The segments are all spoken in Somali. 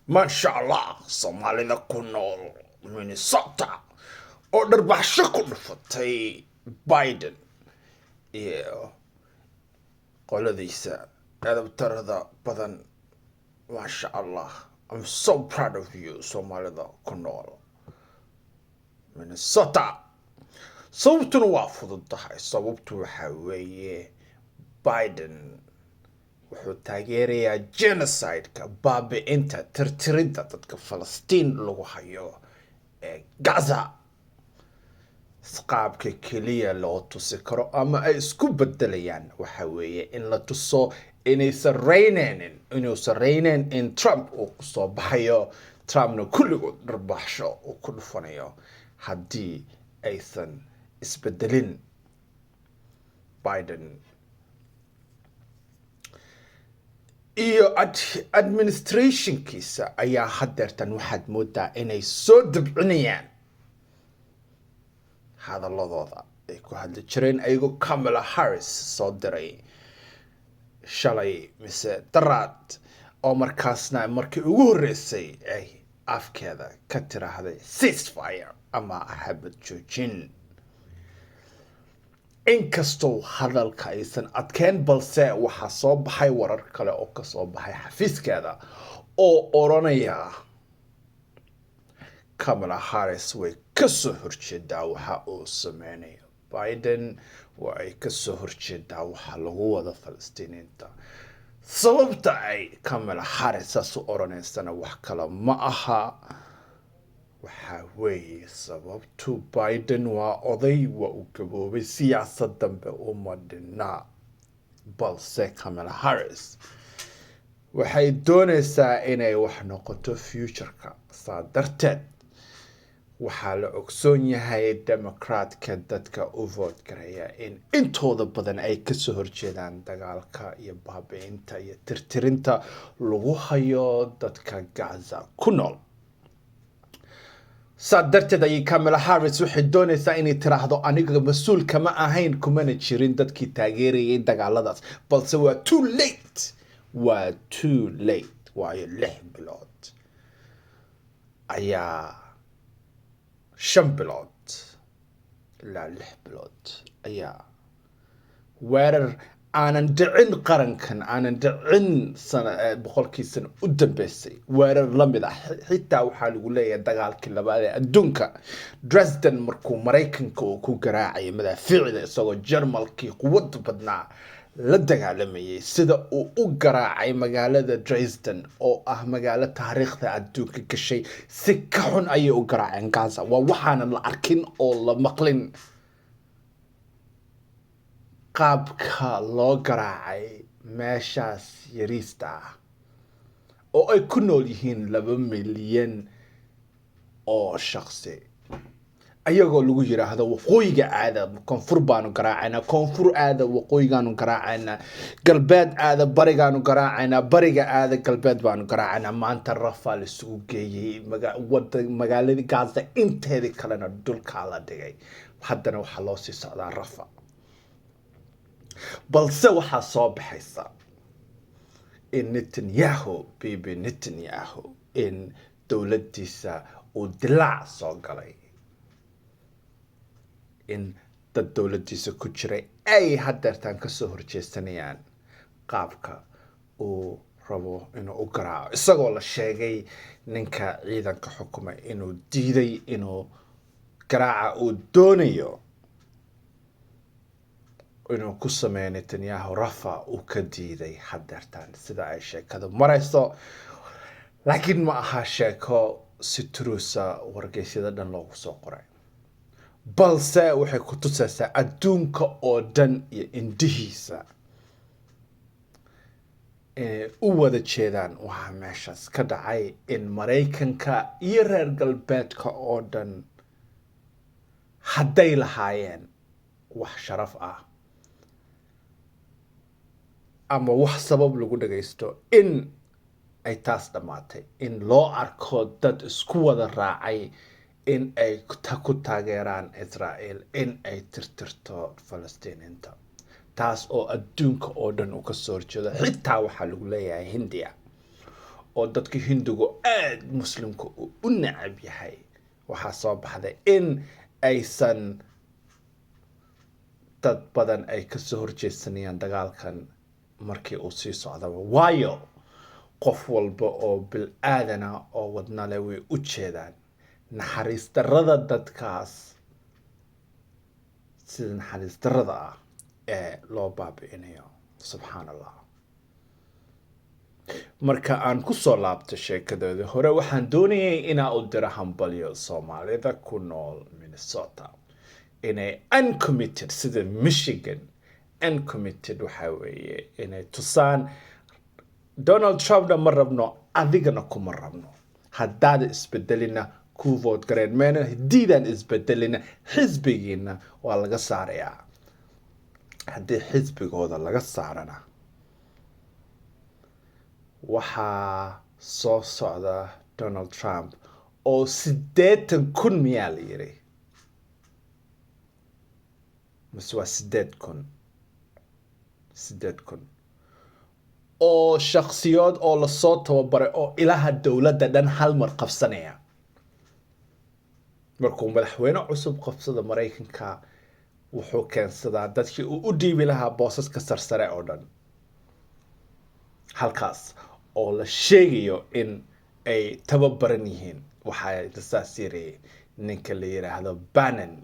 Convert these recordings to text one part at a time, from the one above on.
Maasha Allah, Soomaalida ku nool Minnesota oo dharbaxsho ku dhufatay Biden iyo qoladiisa edabtarada badan. Maasha Allah, I'm so proud of you, Soomaalida ku nool Minnesota. Sababtuna waa fudud tahay. Sababtu waxaa weeye, Biden wuxuu taageerayaa genocide-ka, baabi'inta, tirtiridda dadka Falastiin lagu hayo ee Gaza. Qaabka keliya loo tusi karo ama ay isku bedelayaan waxa weeye in la tuso inaysan reyneynin, inuusan reyneyn in Trump uu kusoo baxayo, Trumpna kulligood dharbaaxsho uu ku dhufanayo haddii aysan isbedelin. Biden iyo administrationkiisa ayaa hadeertan waxaad moodaa inay soo dabcinayaan hadaladooda ay ku hadli jireen, ayagoo Kamala Harris soo diray shalay mise daraad, oo markaasna markii ugu horreysay ay afkeeda ka tiraahday ceasefire ama xabad joojin. Inkastoo hadalka aysan adkeyn, balse waxaa soo baxay warar kale oo kasoo baxay xafiiskeeda oo odhanaya Kamala Harris way kasoo horjeedaa waxa uu sameynayo Biden, waa ay kasoo horjeedaa waxa lagu wado Falastiiniinta. Sababta ay Kamala Harris saas u odhanaysana wax kale ma aha, waxaa weeye sababtu Biden waa oday, waa uu gaboobay, siyaasad dambe uma dhinna. Balse Kamala Harris waxay doonaysaa inay wax noqoto futureka. Saa darteed waxaa la ogsoon yahay Democratka dadka u vote garaya in intooda badan ay kasoo horjeedaan dagaalka iyo baabi'inta iyo tirtirinta lagu hayo dadka Gaza ku nool. Saa darteed ayay Kamala Harris waxay doonaysaa inay tiraahdo, "Aniga mas-uul kama ahayn, kumana jirin dadkii taageerayay dagaaladaas." Balse waa too late, waa too late, waayo 6 bilood ayaa, 5 bilood ilaa 6 bilood ayaa weerar aanan dhicin qarankan, aanan dhicin sana 100-kii sano u dambeysay weerar la mid ah. Xitaa waxaa lagu leeyahay dagaalkii labaad ee adduunka, Dresden markuu Maraykanka uu ku garaacayay madaafiicda isagoo Jarmalkii quwadda badnaa la dagaalamayay, sida uu u garaacay magaalada Dresden oo ah magaalo taariikhda adduunka gashay, si ka xun ayay u garaaceen Gaza. Waa waxaanan la arkin oo la maqlin qaabka loo garaacay meeshaas yariista ah oo ay ku nool yihiin 2 milyan oo shaqsi, ayagoo lagu yiraahdo, "Waqooyiga aada, koonfur baanu garaacaynaa, koonfur aada, waqooyigaanu garaacaynaa, galbeed aada, barigaanu garaacaynaa, bariga aada, galbeed baanu garaacaynaa." Maanta Rafa la isugu geeyey wada magaaladii Gaza inteedii kalena dhulkaa la dhigay. Haddana waxaa loo sii socdaa Rafa. Balse waxaa soo baxaysa in Netanyahu, Bibi Netanyahu, in dowladdiisa uu dilaac soo galay, in dad dowladdiisa ku jiray ay hadeertaan kasoo horjeesanayaan qaabka uu rabo inuu u garaaco, isagoo la sheegay ninka ciidanka xukumay inuu diiday inuu garaaca uu doonayo inuu ku sameeyo Netanyahu Rafa uu ka diiday hadeertaan sida ay sheekadu marayso. Laakiin ma aha sheeko si turuusa wargeysyada dhan loogu soo qoray, balse waxay ku tusaysaa adduunka oo dhan iyo indhihiisa inay u wada jeedaan waxaa meeshaas ka dhacay, in Maraykanka iyo reer galbeedka oo dhan hadday lahaayeen wax sharaf ah ama wax sabab lagu dhagaysto, in ay taas dhammaatay, in loo arko dad isku wada raacay in ay ku taageeraan Israel in ay tirtirto Falastiiniinta, taas oo adduunka oo dhan uu ka soo horjeedo. Xitaa waxaa lagu leeyahay Hindiya Oo dadka Hindigu aada Muslimka uu u nacab yahay, waxaa soo baxday in aysan dad badan ay kasoo horjeedsanayaan dagaalkan markii uu sii socdaba, waayo qof walba oo bil-aadana oo wadnale way u jeedaan naxariis darrada dadkaas, sida naxariis darrada ah ee loo baabi'inayo. Subxaan Allah. Marka aan kusoo laabto sheekadoodii hore, waxaan doonayay inaa u diro hambalyo Soomaalida ku nool Minnesota inay uncommitted sida Michigan. Uncommitted waxaa weeye inay tusaan Donald Trumpna ma rabno, adigana kuma rabno. Haddaada isbedelina, ku vote gareen mayna. Haddiidaan isbedelina, xisbigiina waa laga saarayaa. Haddii xisbigooda laga saarana, waxaa soo socda Donald Trump oo 80,000 miyaa la yiri, mise waa 8,000? 8,000 oo shakhsiyood oo lasoo tababaray oo ilaha dowladda dhan hal mar qabsanaya. Markuu madaxweyne cusub qabsada Maraykanka, wuxuu keensadaa dadkii uu u dhiibi lahaa boosaska sarsare oo dhan, halkaas oo la sheegayo in ay tababaran yihiin. Waxaa lasaas yiri ninka la yiraahdo Bannon,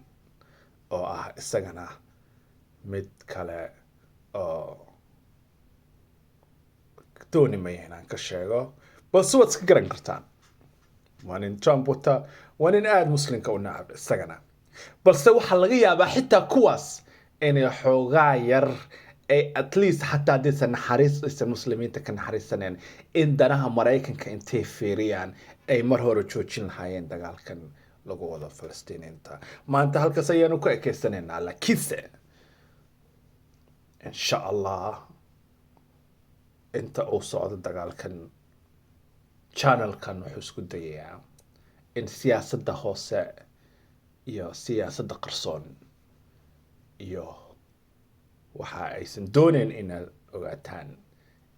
oo ah isagana mid kale oo dooni maya inaan ka sheego, balse waad iska garan kartaan. Waa nin Trump wata, waa nin aada Muslimka u nacab isagana. Balse waxaa laga yaabaa xitaa kuwaas inay xoogaa yar ay at least, xataa haddaysan naxariis aysan Muslimiinta ka naxariisaneen, in danaha Maraykanka intay fiiriyaan ay mar hore joojin lahaayeen dagaalkan lagu wado Falastiiniinta. Maanta halkaas ayaanu ku ekeysanaynaa, laakiinse insha Allah inta uu socdo dagaalkan, channelkan wuxuu isku dayayaa in siyaasadda hoose iyo siyaasadda qarsoon iyo waxa aysan dooneyn inaad ogaataan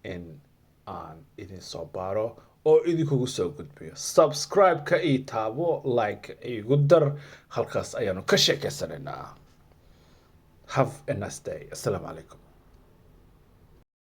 in aan idin soo baaro oo idinkugu soo gudbiyo. Subscribe-ka io taabo, like igu dar. Halkaas ayaanu ka sheekeysanaynaa. Have a nice day. Assalaamu calaykum.